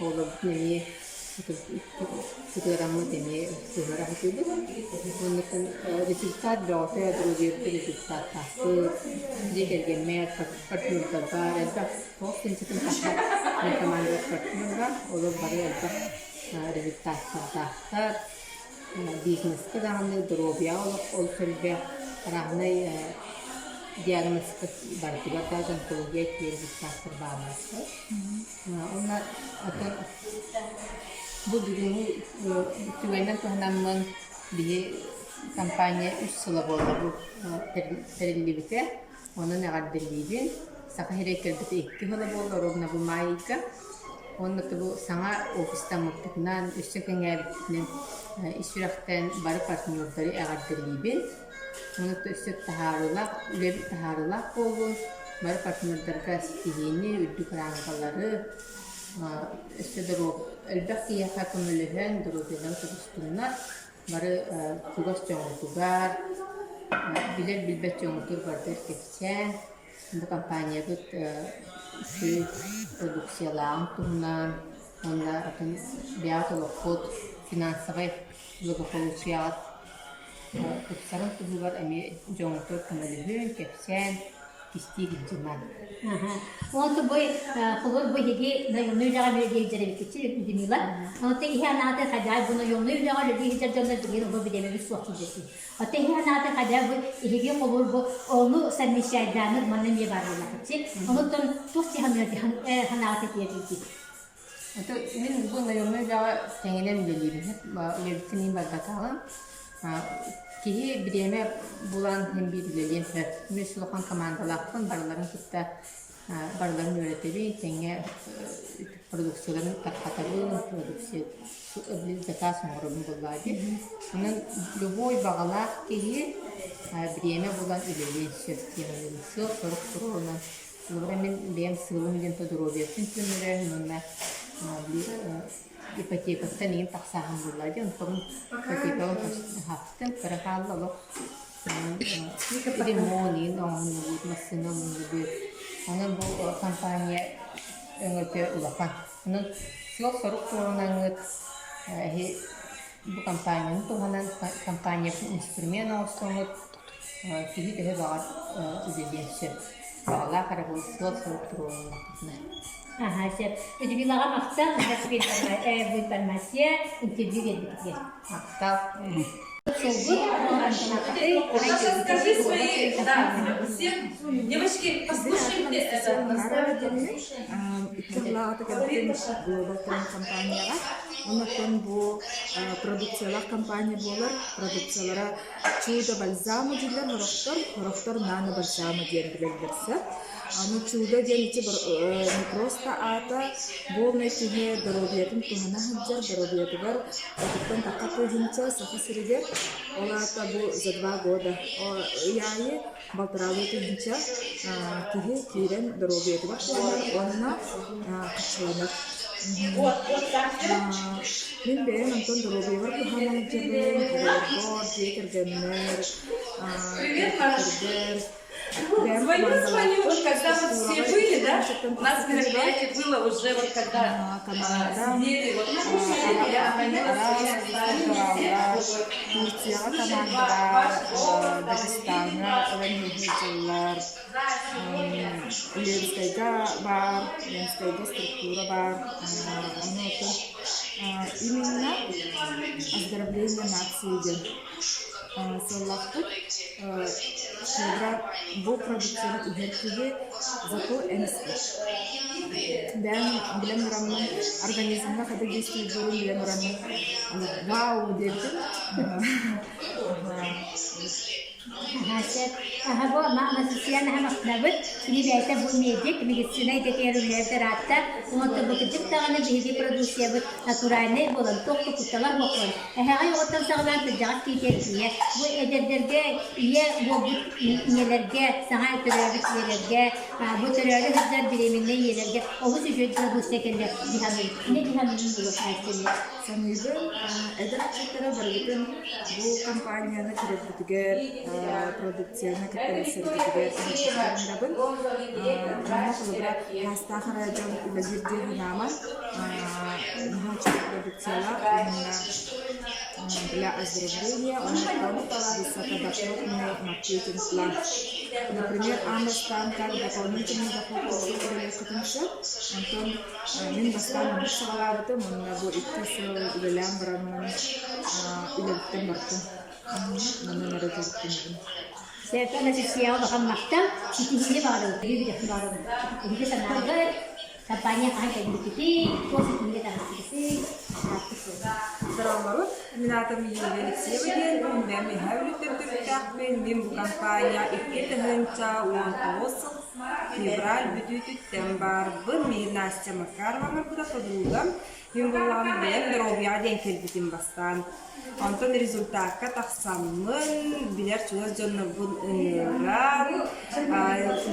[SPEAKER 11] Оҕолорбутун эмиэ сытыараммыт эмиэ сыһыара сатыыбыт. Оннуттан результат бөҕөтө, доруобуйабыт результаттаахпыт. Дьиэ кэргэммэр, партнердарбар элбэх туох тынчытын тахсар командабар партнер бар. Олор бары элбэх результаттардаахтар. Бизнеска даҕаны доруобуйаҕа олох олус элбэх арааһынай диагнозка барытыгар даже онкология тиийэр бааллар. Уонна оттон бу бүгүҥҥү түгэнинэн туһанаммын биһи компания үс сыла буолла бу тэриллибитэ. Онон эҕэрдэлиибин. Саха сирэ кэлбитэ икки сыла буолла, ровно бу маай ыйга. Уонна бу саҥа офистаммыппытынан, өссө кэҥээбиппитинэн ис сүрэхтэн бары партнердары эҕэрдэлиибин. Уонна өссө таһаарыылаах, үлэбит таһаарыылаах буоллун, бары партнердарга ситиһиини, үрдүк рангалары, өссө элбэх киһиэхэ көмөлөһөн, доруобуйаларын тубустуннар. Бары чугас дьоҥҥутугар, билэр-билбэт дьоҥҥутугар барытыгар кэпсээн, бу компаниябыт үчүгэй продукциялааҕын туһунан уонна атын бэйэҕит олоххут финансовай благополучиеҕыт тупсарын туһугар эмиэ дьоҥҥутугар көмөлөһүн, кэпсээн, кистии сылдьымаҥ.
[SPEAKER 1] Онто бу холор бу иһиги наемный үлэҕэ үлэлии сылдьар эбиккит Людмила. Онто иһи анааты хадьаай бу наемный үлэҕэ үлэлии сылдьар дьоннор билигин ону бириэмэбит суох сылдьар. Оттон иһи анааты хадьаай бу иһиги холор бу ону совмещайдааныр манна эмиэ баар буоллахчы. Онуттан туох санааҕыт этиэбитий?
[SPEAKER 11] Это мин бу наемнай үлэҕэ тэҥинэн үлэлиибин. Үлэбиттэн иһин барбатаҕым. Киһи бириэмэ булан син биир үлэлиэн сөп. Мин улахан командалаахпын, барыларын кытта барыларын үөрэтэбин, тэҥҥэ продукцияларын тарҕатабын, продукция заказ оҥоробун буоллаҕа дии. Онон любой баҕалаах киһи бириэмэ булан үлэлиэн сөп диэн сыал-сорук туруорунан Холобура, мин бэйэм сыалым диэн доруобуйабытын көннөрөөһүн уонна ипотекаттан иһин тахсааһын буолла диэн онтон ипотекаҕа хаптым кыра хаалла олох ремонт иһин оҥоһуннубут массыына ылынныбыт онон бу компания өҥөтө улахан онон сыал-сорук турунаҥҥыт эһи бу компанияны туһанан компаниябытын инструмент оҥостоҥҥут Киһи төһө баҕар үлэлиэн сөп. Баҕалаах эрэ буол сыал-сорук туруоруннахпытына.
[SPEAKER 1] Аха, сөп. Людмилаҕа махтал, информация, интервью биэрбитигэр.
[SPEAKER 11] Махтал.
[SPEAKER 12] Скажи свои, да, всем, девочки, послушайте это.
[SPEAKER 2] Икки сыллааҕыта кэлбитим Global Trend компанияҕа. Оннуттан бу продукциялаах компания буолар. Продукциялара Чудо бальзамы дииллэр сорохтор, сорохтор нано бальзамы диэн билэллэр сөп.
[SPEAKER 13] Аны чудо диэн ити не просто аата буолнай киһи доруобуйатын туһана сылдьар, доруобуйатыгар отуттан тахха тыһыынча Саха сиригэр, ол аата бу за два года ый аайы балтараалыы тыһыынча киһи киирэн доруобуйатыгар туһанар уонна хаччыланар. Мин бэйэм онтон доруобуйабар туһана сылдьабын, оҕолорбор, дьиэ кэргэммэр, төрөппүттэрбэр, бэйэм
[SPEAKER 12] Звоню, звоню,
[SPEAKER 13] командалаахпын,
[SPEAKER 12] вот когда вот все
[SPEAKER 13] структураҕа
[SPEAKER 12] были,
[SPEAKER 13] икки
[SPEAKER 12] да,
[SPEAKER 13] тыһыынчаттан
[SPEAKER 12] у нас
[SPEAKER 13] тахса киһи баар.
[SPEAKER 12] мероприятие было уже вот когда
[SPEAKER 13] Команда
[SPEAKER 12] сидели, вот кушали, я звонила
[SPEAKER 13] араас
[SPEAKER 12] своим
[SPEAKER 13] структуралар, Турцияҕа команда баар, Дагестаҥҥа ылан сылдьаллар, Ленскэйгэ баар, Ленскэйгэ структура баар, ону оттон именно оздоровление нации диэн сыаллаахпыт. Щедро бу продукцияны иһэр киһи зато эмискэ. Бэйэм билэн бараммын, организмҥа хата действуйдуурун билэн бараммын, вау диэбитим.
[SPEAKER 1] Аһа, сөп. Аһа, бу Анастасия наһаа махтанабыт. Кини бэйэтэ бу медик, медицина идэтигэр үлэлээбит ыраатта. Онтон бу кырдьык даҕаны биһиги продукциябыт натуральнай буолан, туох да куттала суох буолан, эһэҕэй оҕоттон саҕалаан кырдьаҕас киһитигэр тиийэ, бу эдэрдэргэ ийэ буолбут ийэлэргэ, саҥа төрөөбүт ийэлэргэ, бу төрөөрү сылдьар беременнай ийэлэргэ олус үчүгэй продукция кэллэ дии саныыбын. Инньэ дии саныыбын буолуо Айсен.
[SPEAKER 13] Саныыбын, эдэр ыччаттара барыгытын бу компанияны көрөргүтүгэр, продукцияны кытта билсэргитигэр ыҥырабын. Манна холобура Таастаах эрэ дьон үлэлиир дии санааман, наһаа үчүгэй продукциялаах уонна для оздоровления онтон высокодоходный маркетинг-план. Например, аан бастаан как дополнительный доход курдук үлэлиэххитин сөп. Онтон Мин бастаан оннук саҕалаабытым уонна бу икки сыл үлэлээн бараммын үлэбиттэн бардым. Манан эрэ дьарыктанабын.
[SPEAKER 1] Сэргэ Анастасияҕа улахан махтал, ситиһиини баҕарабыт, үтүө баҕарабыт. Эһиги санааҕыт, компания хаһан кэлбиккитий, туох ситиһиигэ таҕыстыгытый,
[SPEAKER 14] Здороваларут, мин аатым Юлия Алексеева диэн, бэйэм Үһээ Бүлүүттэн төрүттээхпин. Мин бу компания 2019 сыл Февраль бүтүүтүттэн баарбын. Миигин Настя Макарова оҥорбута подругам. Мин буоллаҕына бэйэм доруобуйаҕа диэн кэлбитим бастаан. Онтон результакка тахсаммын, билэр чугас дьоннорбун ыҥыран,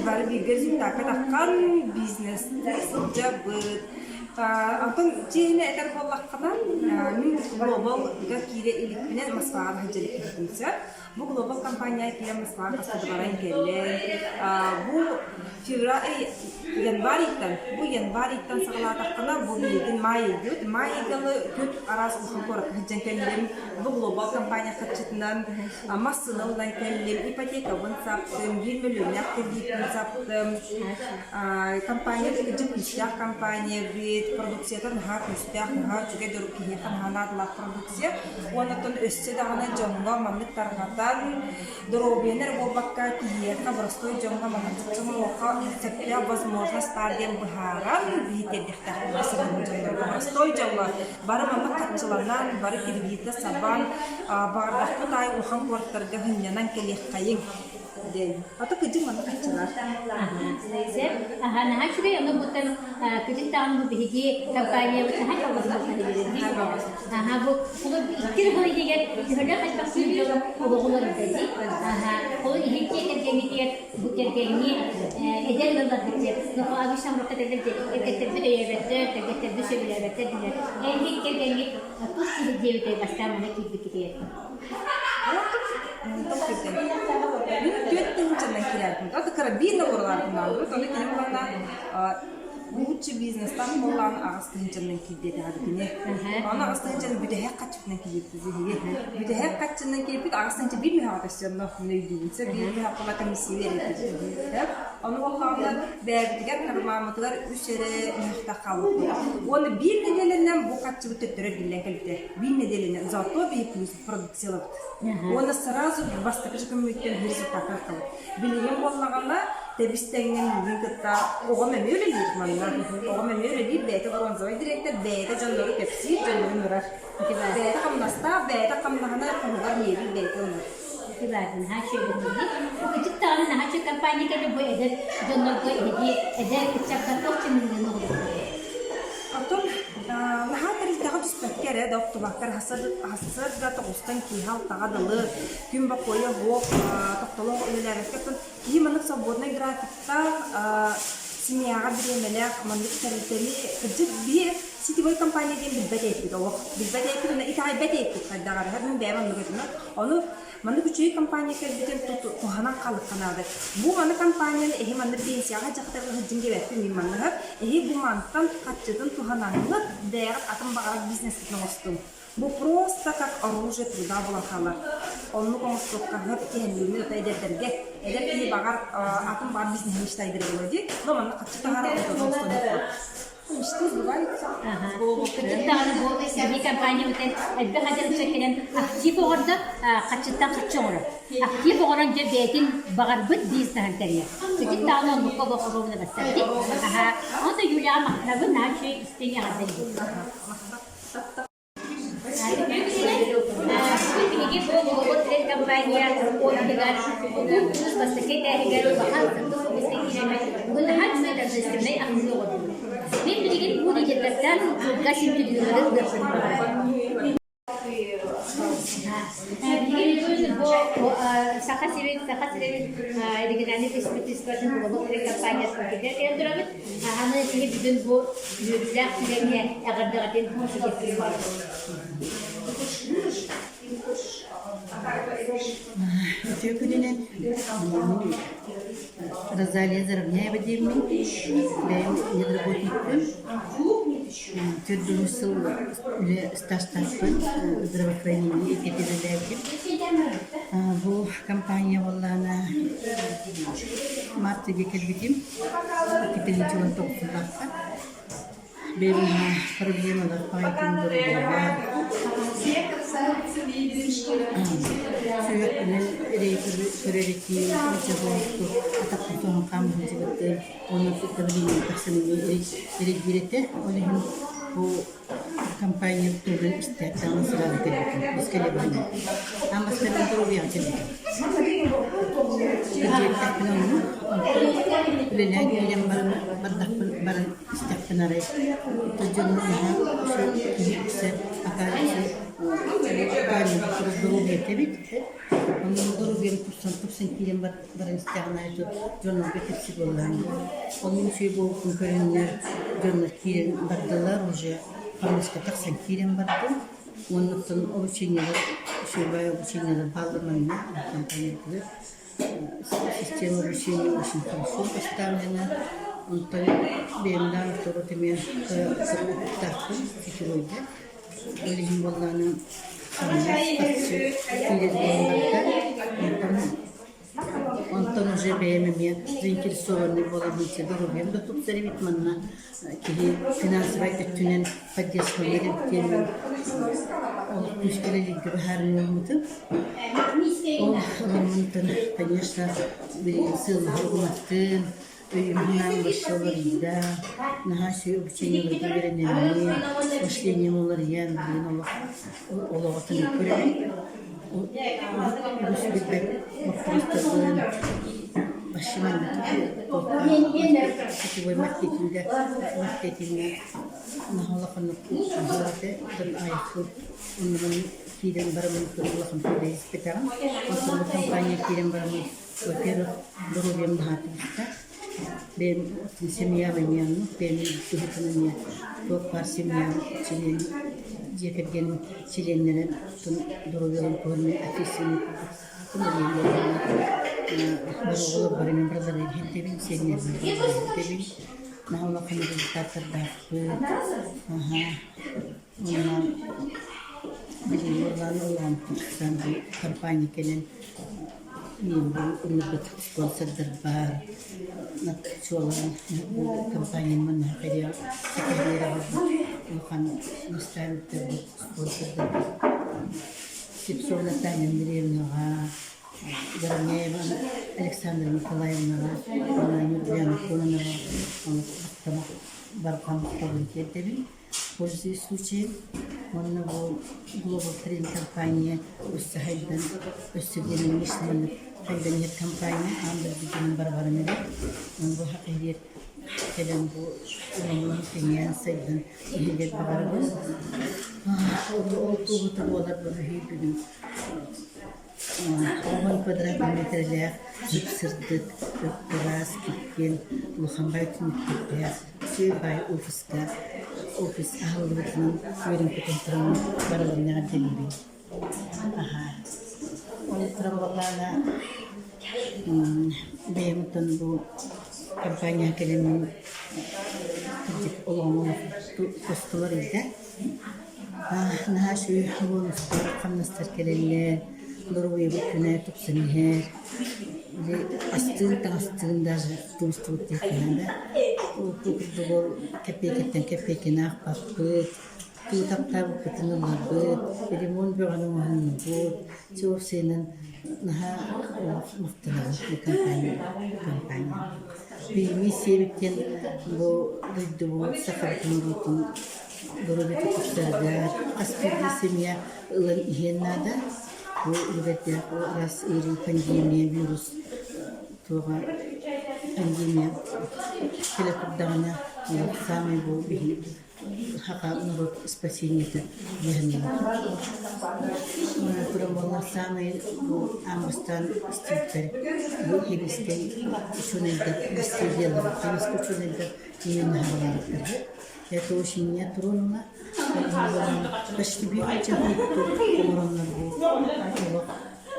[SPEAKER 14] бары бииргэ результакка таххан бизнестии сылдьабыт. Онтон чиэһинэ этэр буоллаххына, мин глобалга киирэ иликпинэ Москваҕа сылдьа иликпин сөп. Бу глобал компания киирэн Москваҕа хаста да баран кэллим. Бу февраль, январь ыйтан, бу январь ыйтан саҕалаатаххына, бу билигин май ыйбыт. Май ыйгалы күн араас улахан куоракка сылдьан кэллим. Бу глобал компания харчытынан массыына ылан кэллим, ипотекабын саптым, биир мөлүйүөннээх кредитин саптым. Компания кырдьык күүстээх компания эбит, продукцията наһаа күүстээх, наһаа үчүгэй киһиэхэ наһаа наадалаах продукция. Уонна оттон өссө даҕаны дьоҥҥо маннык тарҕатан, доруобуйаны эрэ буолбакка, киһиэхэ, боростуой дьоҥҥо маннык чочоҥуохха сөптөөх возможность баар диэн быһааран, биһи тиэрдиэхтээхпит дьоннорго, боростуой дьоҥҥо бары маннык хаччыланан, бары кредитэ сабан, баҕардахпыт аайы улахан куораттарга сынньанан кэлиэххэйиҥ диэн. Ата кыдьык маннык хаччылар.
[SPEAKER 1] Аха, наһаа үчүгэй, ону буттан кыдьык даҕаны бу биһиги компаниябыт наһаа дьоллоох Аха, бу икки сыл иһигэр төһөлөөх элбэх сылдьан олоҕулар дии. Аха, ол иһин дьиэ кэргэҥҥитигэр бу кэргэҥҥи эдэр ыалларбыт дьэ, обычно урукка этэллэр дьэ, кэргэттэрбит өйөөбөттөр, кэргэттэрбит сөбүлээбэттэр дииллэр. Эһиги кэргэҥҥит тус сиһи диэбитэй бастаан манна киирбиккитигэр.
[SPEAKER 14] Мин түөрт тыһыынчанан киирэрбин. Это карабин олороларбын Ону кини булана лучше бизнестан буоллаҕына 8 тыһыынчанан киирдиэтэҕэ кини. Аны 8 тыһыынчаны бүтэһик хаччытынан киирбит биһиги. Бүтэһик хаччынан киирбит 8 тыһыынча биир мүһэҕэ көстүөннө мин өйдүүбүн. Сөп биир мүһэх буола комиссия биэрбит. Ону буоллаҕына бэйэбитигэр кармаммытыгар үс эрэ мүһэхтэх хаалбыппыт. Уонна биир нэдиэлэнэн бу хаччыбыт төттөрү эргиллэн кэлбитэ. Биир нэдиэлэнэн зато биһи плюс продукциялабыт. Уонна сразу бастакы көмүттэн результаты ылабыт. Билигин буоллаҕына, тэбис-тэҥҥэ миигин кытта оҕом эмиэ үлэлиир манна. Оҕом эмиэ үлэлиир, бэйэтэ бронзовай дириэктэр, бэйэтэ дьоннору кэпсиир, дьоннору ыҥырар. Бэйэтэ хамнастаах, бэйэтэ хамнаһына хоһугар миэбэл бэйэтэ ылар.
[SPEAKER 1] баарын наһаа үчүгэй Бу кычык даҕаны наһаа үчүгэй компания кэлин бу эдэр дьоннорго эһиги эдэр ыччакка туох чымыылыын оҕолорго
[SPEAKER 14] Оттон наһаа тэрилтэҕэ түспэккэ эрэ да охтубакка эрэ сарсыарда тоҕустан киэһэ алтаҕа дылы күн бокуойа суох тохтолоох үлэлээбэккэ оттон киһи маннык свободнай графиктаах семьяҕа бириэмэлээх маннык тэрилтэни кырдьык биир сетевой компания диэн билбэт эппит олох билбэт эппит уонна итэҕэйбэт эппит хайдах эрэ мин бэйэм оннук этим ону Маннык үчүгэй компания кэлбитин туһанан халыкка наада. Бу маны компанияны эһи манна пенсияҕа дьахтарга сылдьын диэбэппин мин манныгар. Эһи бу мантан харчытын туһанаҥҥыт, бэйэҕит атын баҕарар бизнескитин оҥостуҥ. Бу просто как оружие труда буолан хаалар. Оннук оҥостуохха сөп киһилиини ыта эдэрдэргэ. Эдэр киһи баҕар атын баҕар бизнеһи мечтайдыр буолуо дии. Но манна харчы таһаарар отон оҥостон
[SPEAKER 1] Кырдьык даҕаны бу биһиги компаниябытын элбэх эдэр ыччат кэлэн актив оҥордо, хаччыттан хаччы оҥорор. Актив оҥорон дьэ бэйэтин баҕарбыт бизнеһын тэрийэр. Кырдьык даҕаны оннукка олох оруобуна барсар Аха. Онто Юляҕа махтанабын, наһаа үчүгэй истиҥ эҕэрдэ Биһиги бу Лугобот компания офиһыгар улуу кыыс бастакы этээһигэр улахан сырдык офиска киирэммит бүгүн наһаа үчүгэй торжественнай аһыллыы оҥордубут. Мин билигин бу лидердэртэн кылгас интервьюлары ылыахпын баҕарабын. Билигин бүгүн бу Саха сирин Саха сирин региональнай правительствотын Лугобот компаниятын кэлэн турабыт. Аны киһи бүгүн бу үөрүүлээх түгэҥҥэ эҕэрдэҕитин
[SPEAKER 15] Үтүө күнүнэн Розалия Заровняева диэммин, бэйэм медработникпын. Төрдүс сыл үлэ стажтаахпын, здравоохранение эйгэтигэр үлэлээбитим. Бу компания буоллаҕына март ыйга кэлбитим. Кэтэһиитигэр тоҕусуллаахха бэйэм проблемалар баҕайытын доруобуйалаах сүһүөхпүнэн эрэйи көрөр этим атахпын соһон хааман сылдьыбыттым уонна давлением тахсан эрэйдиир этэ ол иһин бу компания туһунан истээт даҕаны сразу кэлбитим бискэлэбэһинэн аан бастакы доруобуйаҕа кэлбитим Дьиэбитэхпинэ оннук онтон үлэлээн киирэн баран бардахпын баран истэхпин арай дьонум наһаа киһи үксэ оказывается доруобуйа эбит онно доруобуйам тупсан тупсан киирэн баран истэҕин аайы дьоннорго кэпсии буоллаҕым оннук үчүгэй буолбуппун көрөннөр дьоннор киирэн бардылар уже хамнаска тахсан киирэн бардым уоннуттан обучениелар үчүгэй обучениелар бааллар манна компаниятыгар система обучения очень хорошо поставлена онтон бэйэм даҕаны второй эмиэ опыттаахпын сетевойга ол иһин буоллаҕына хамнас харчы киирэр буолан барда онтон Онтон уже бэйэм эмиэ заинтересованный буоламмын доруобуйам да тупсар эбит манна киһи финансовай өттүнэн поддержкалыыр эбит диэммин олох күүскэ үлэлииргэ быһаарыныаммытым. Ол ылыммытын, конечно, билигин сыаллаһа угунаттын, Өйүм-санаам өссө уларыйда, наһаа үчүгэй обучениеларга үөрэнэммин, мышлением уларыйан, билигин олох олоҕу көрөбүн. Үгүс билбэт боппуруостарбын вообще маннык сетевой маркетингэ маркетиҥҥэ наһаа улаханнык этэ оттон айхыл оннунан киирэн бараммын улахан испэтэҕим оттон бу компания киирэн бараммын Во-первых, доруобуйам наһаа түстэ. Бэйэм семьям эмиэ оннук, бэйэм быһыытынан эмиэ туох баар семьям чилиэн дьиэ кэргэним чилиэннэрин доруобуйаларын туһунан ответственный курдук бары оҕолор бары мин барыларын иһиттэбин, сиэннэрбин иһиттэбин. Наһаа улахан результаттардаахпыт. Аһа. Уонна билигин уоллаан улаан компания кэлэн ыҥырбыт спонсордарбар чуолаан компаниям манна улахан наставниктарбыт спонсордарбыт Слепцова Наталья Андреевнаҕа, Заровняева Александра Николаевнаҕа уонна Ньургуяна Кононоваҕа барҕа махталбын тиэрдэбин. Пользуясь случаем. Уонна бу Global Trend компания өссө хайдан, өссө диэн инники хайдан иһэр компания аан дойду дьонун барабарын эрэр. Бу иһигэр кэлэн бу улахан кэҥээн сайдан иһигэр баҕарабын. Ол туоһута буолар бу бүгүн Уон квадратный метрэлээх сып-сырдык, ыраас, киппиэн, улахан баай түннүктэрдээх, үчүгэй баай офиска офис аһыллыбытынан үөрэн-көтөн туран барыларын эҕэрдэлиибин. Аһаа. Ол туран буоллаҕына бэйэм оттон бу компанияҕа кэлэммин кырдьык олоҕум олох тостулар ыйда. Наһаа үчүгэй бонустар, хамнастар кэлэллэр, доруобуйабыт күнэ тупсан иһэр, били астыын-таҥастыын даже тубустубут диэххэ наада. Ол курдук ол кэппиэйкэттэн кэппиэйкэни аахпаппыт, тугу таптаабыппытын ылларбыт, ремонт бөҕөнү оҥоһуннубут, чэ уопсайынан наһаа олох махтанабын бу компания компания. Билиҥҥи сиэбиттэн бу дойдубут сахабыт норуотун доруобуйата тупсарыгар хас биирдии семья ылан иһиэн наада. Бу үлүгэрдээх араас ыарыы, пандемия, вирус туоҕа пандемия кэлэ турдаҕына саамай бу биһи саха норуот спасениета диэһиннэр. Туран буолла саамай бу аан бастаан истибиттэр бу химическэй учуонайдар истиилиэлэр химическэй учуонайдар именно хаалаабыттар. Это очень меня тронуло. Почти биир оҥороннор бу олох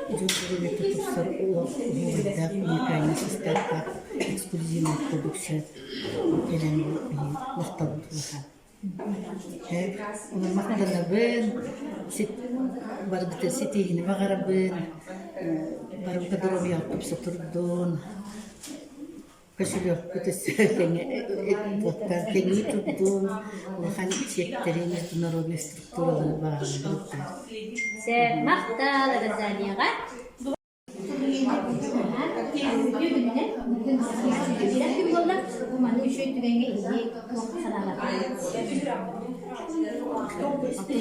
[SPEAKER 15] дьон доруобуйата тупсар олох уһуурдаах уникальный составтаах эксклюзивная продукция кэлэн бу махталбыт улахан. Онон махтанабын, барыбыта ситиһини баҕарабын, барыбыта доруобуйаҕа тупса турдун. Көсүлүөкпүт өссө кэҥии турдун, улахан чиэктэри международный структуралары баҕарабын.
[SPEAKER 1] Махтал Розалияҕа. Күн буолла, бу маны үчүгэй түгэҥҥэ иһии туох санаалаах?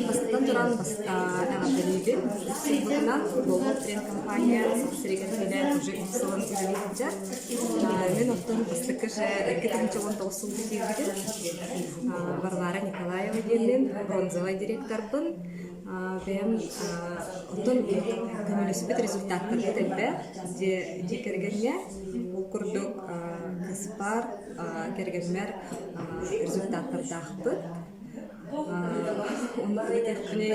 [SPEAKER 14] Бастатан туран эҕэрдэлиибин. Сылбытынан Global Trend компания Саха сиригэр кэлэн уже үс сылын үлэлии сылдьар. Мин оттон бастакы же 2019 сылга киирбитим. Варвара Николаева диэммин, бронзовай директорбын. Бэйэм оттон көмөлөспүт результаттарбыт элбэх дьиэ кэргэҥҥэ. Ол курдук кыыспар, кэргэммэр результаттардаахпыт. Онно этиэхпиний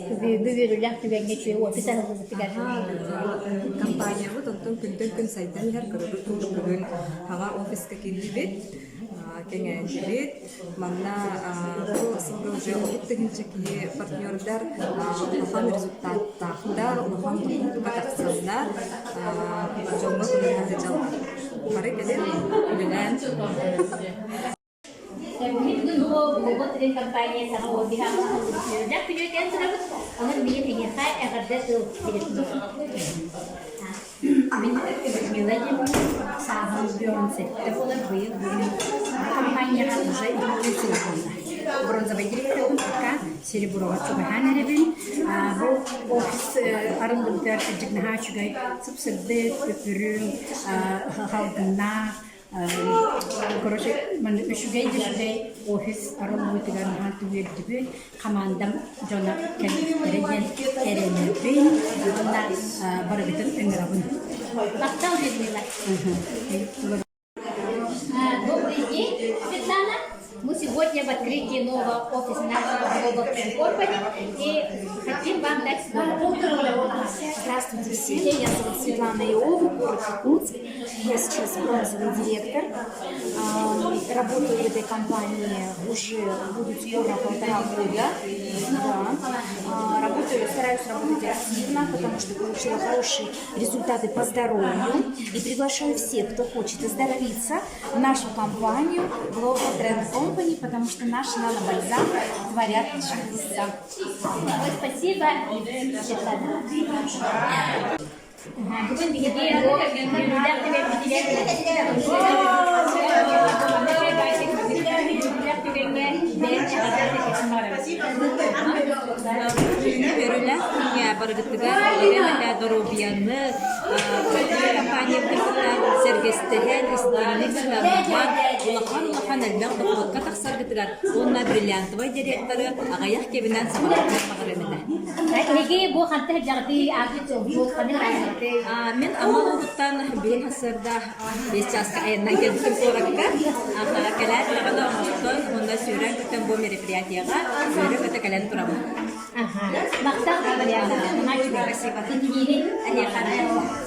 [SPEAKER 1] Бүгүҥҥү үөрүүлээх түгэҥҥэ үчүгэй офис аһыллыбытыгар
[SPEAKER 14] компаниябыт онтон күнтэн күн сайдан иһэр көрөбүт курдук бүгүн хаҥа офиска киирдибит кэҥээтибит манна бу сылга уже 30 тыһыынча киһи партнердар улахан результаттаахтар улахан дохуокка тахсаннар дьоҥҥо көмөлөһө сылдьаллар бары кэлин үлэлээн
[SPEAKER 1] Бүгүн бу Global Trend компания саҥа офиһа үөрүүлээх күнү кэлэн турабыт. Онон билигин эһиэхэ эҕэрдэ тыл
[SPEAKER 16] Мин Людмила диэммин, сааһым 17 буолар, быйыл бүгүн компанияҕа уже икки сыл буолла. Бронзовай директорбын пока Сереброва чугаһаан эрэбин. Бу офис арыллыбытыгар кырдьык наһаа үчүгэй сып-сырдык, үп-үрүҥ, салгыннаах, Короче, манна үчүгэй да үчүгэй офис арыллыбытыгар наһаа үөрдүбүт. Хамаандам дьоно кэлбиттэрэ диэн эрэнэбин уонна барыбытын ыҥырабын.
[SPEAKER 1] Махтал, Людмила. Добрый день, Светлана. Мы сегодня в открытии нового офиса нашего Global Trend Company и хотим вам дать слово.
[SPEAKER 17] Здравствуйте все, меня зовут Светлана Иова, город Якутск. Я сейчас бронзовый директор. Работаю в этой компании уже будет скоро полтора года. Да. Работаю, стараюсь работать активно, потому что получила хорошие результаты по здоровью. И приглашаю всех, кто хочет оздоровиться, в нашу компанию Global Trend Company, потому что наши нанобальзамы творят чудеса.
[SPEAKER 1] Ой, спасибо, Светлана. Бүгүн биһиги бу үөрүүлээх түгэммитигэр үөрүүлээх түгэҥҥэ бэйэм эҕэрдэ этиэхпин баҕарабын.
[SPEAKER 18] Бүгүҥҥү үөрүүлээх күҥҥэ барыгытыгар баҕарыам этэ доруобуйаны, компаниябытын кытта сэргэстэһэн, истиҥник сыһыаннаһан, улахан-улахан элбэх дохуокка тахсаргытыгар уонна бриллиантовай директоры аҕыйах кэминэн саҕалыахха баҕарыам этэ.
[SPEAKER 1] Эһиги бу ханта сылдьаҕытый, ааккыт суолгут, ханнык ыраахтаҕытый?
[SPEAKER 18] Мин Амма улууһуттан бүгүн сарсыарда 5 чааска айаннаан кэлбитим куоракка. Кэлээт даҕаны оҥостон уонна сүүрэн-көтөн бу мероприятиеҕа үөрэ-көтө кэлэн турабын.
[SPEAKER 1] Аха. Махтал, Валерьяна. Наһаа үчүгэй.
[SPEAKER 18] Спасибо.
[SPEAKER 1] Ситиһиини.
[SPEAKER 18] Эһиэхэ.